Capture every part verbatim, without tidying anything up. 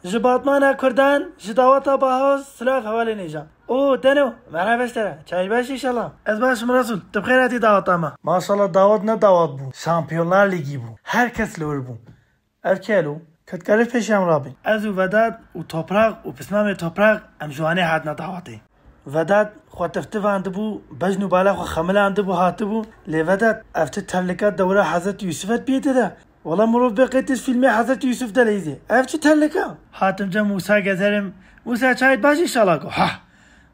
Ji Batmana Kurdan, ji daweta Bahoz, silav hevalên hêja. O, Deno, merhaba ji te re. Çayê baş inşallah. Ez baş im Resul. Tu bi xêr hatî daweta me. Maşallah dawet ne dawet bû. Şampiyonlar Lîgî bû. Her kes li wir bû. Ev kê lo? Kedkarê pêşiya min rabîn. Ez û Vedat û Toprak û pismamê Toprak em ji Wanê hatine dawetê. Vedat xwe tiftif andibû, bejn û bala xwe xemilandibû hatibû. Lê Vedat, ev çi terlika dewra Hezretî Yûsif et piyê te de? Wela mirov bê qey tu fîlmê Hezretî Yûsif de leyzê. Ev çi terlika? Hatim cem Mûsa gezerim. Mûsa çayê baş inşallah go. Ha!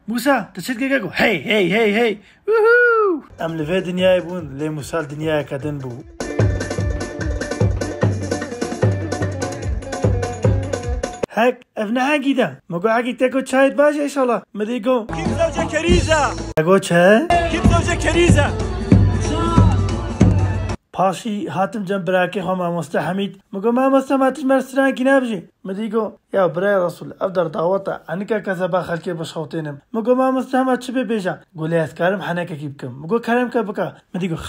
Mûsa, tu çi dikê go? Hey, hey, hey, hey. Woohoo! Em li vê dinyayê bûn, lê Mûsa li dinyayeke din bû. Hek, ev ne Hegî de. Min got, Hegî te got çayê baş e inşallah. Min dî got. Kim zewce keriza? Te got çi? Kim zewce keriza? Paşî hatim cem birakê xwe mamoste Hemîd. Min got, mamoste ma tu ji me re strankî nabijî. Min dî got, ya birayê Resul, ev der dawet e, ez nikêm kezeba xelkê bişewtênim. Min got, mamoste hema çi bê bêje? Got, lê ez karim henekekî bikim. Min got, kerem ke bike. Min dî got,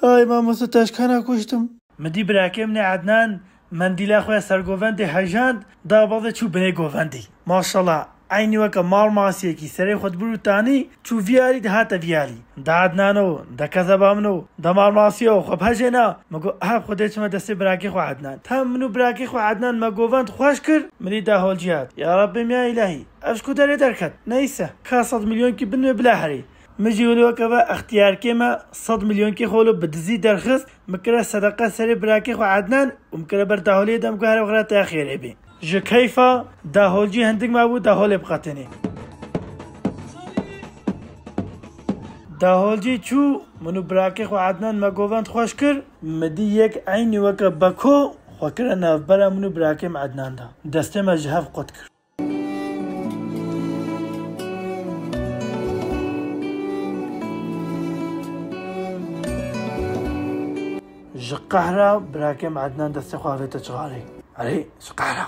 hay mamoste, te ji kana kuştim. Min dî birakê min ê Ednan mendîla xwe ya ser govendê hejand, da bavê çû binê govendê. Maşallah, eynî weke malmasiyekî serê xwe dibir û tanî, çû vî alî dihate vî alî. Da Ednano, da kezeba min o, da malmasiyo, xwe bihejêna. Min got, ev Xwedê çime destê birakê xwe Ednan. Tam min û birakê xwe Ednan me govend xweş kir, min dî daholcî hat. Ya Rabbim ya îlahî, ev ji ku derê derket? Neyse, ka sed milyonkî bin wê bila herê. Min jî wilo weke ve extiyarkê me sed milyonkê xwe wilo bi dizî derxist, min kire sedeqe serê birakê xwe Ednan û min kire ber daholiyê de, min got, here xwe re te xêrê bê. Ji keyfa daholcî hindik mabû daholê biqetinê. Daholcî çû, min û birakê xwe Ednan me govend xweş kir, min dî yek eynî weke Beko xwe kire navbera min û birakê min Ednan de. Destê me ji hev qut kir. Ji qehra birakê min Ednan destê xwe avête çixarê. Erê, ji qehra.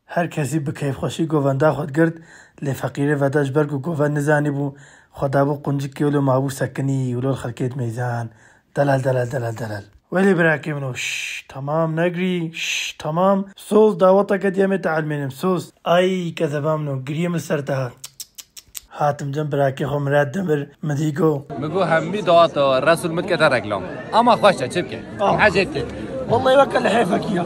Her kesî bi keyfxweşî govenda xwe digirt, lê feqîrê Vedat ji ber ku govend nizanîbû, xwe dabû quncikê wilo mabû sekinî, wilo li xelkê dimeyzan. Delal, delal, delal, delal. Welê birakê min o, şş, temam negirî, şş, temam. Soz, daweteke dî em ê te elmênim, soz. Ay, kezeba min o, giriyê min ser te hat. Hatim cem birakê xwe Mirad Demir, min dî got. Min got hemî daweta Resul min dikete reklam. Ama xweş e, çi bike? Ah. Hecê dike. Wellahî weke lihêfekî ya.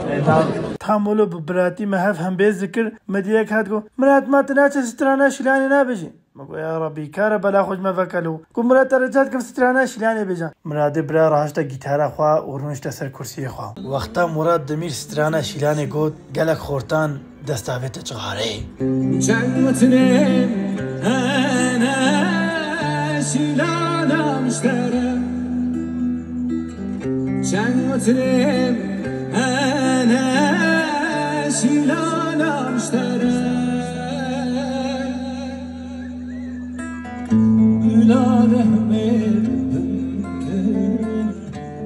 Tam wilo bi biratî me hev hembêz dikir, min dî yek hat got, Mirad, ma tu naçe strana Şîlanê nabêjî? Min got, ya Rabbî, kare bela xwe ji me veke lo. Got, Murad, te rica dikim strana Şîlanê bêje. Miradê bira rahişte gîtara xwe û rûnişte ser kursiyê xwe. Wexta Murad Demîr strana Şîlanê got, gelek xortan dest avête çixarê. Çend gotinên hene Şîlana miştere. Çend gotinên hene Şîlana miştere. Bila rehmê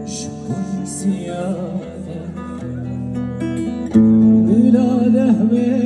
ji bo siyade. Bila rehmê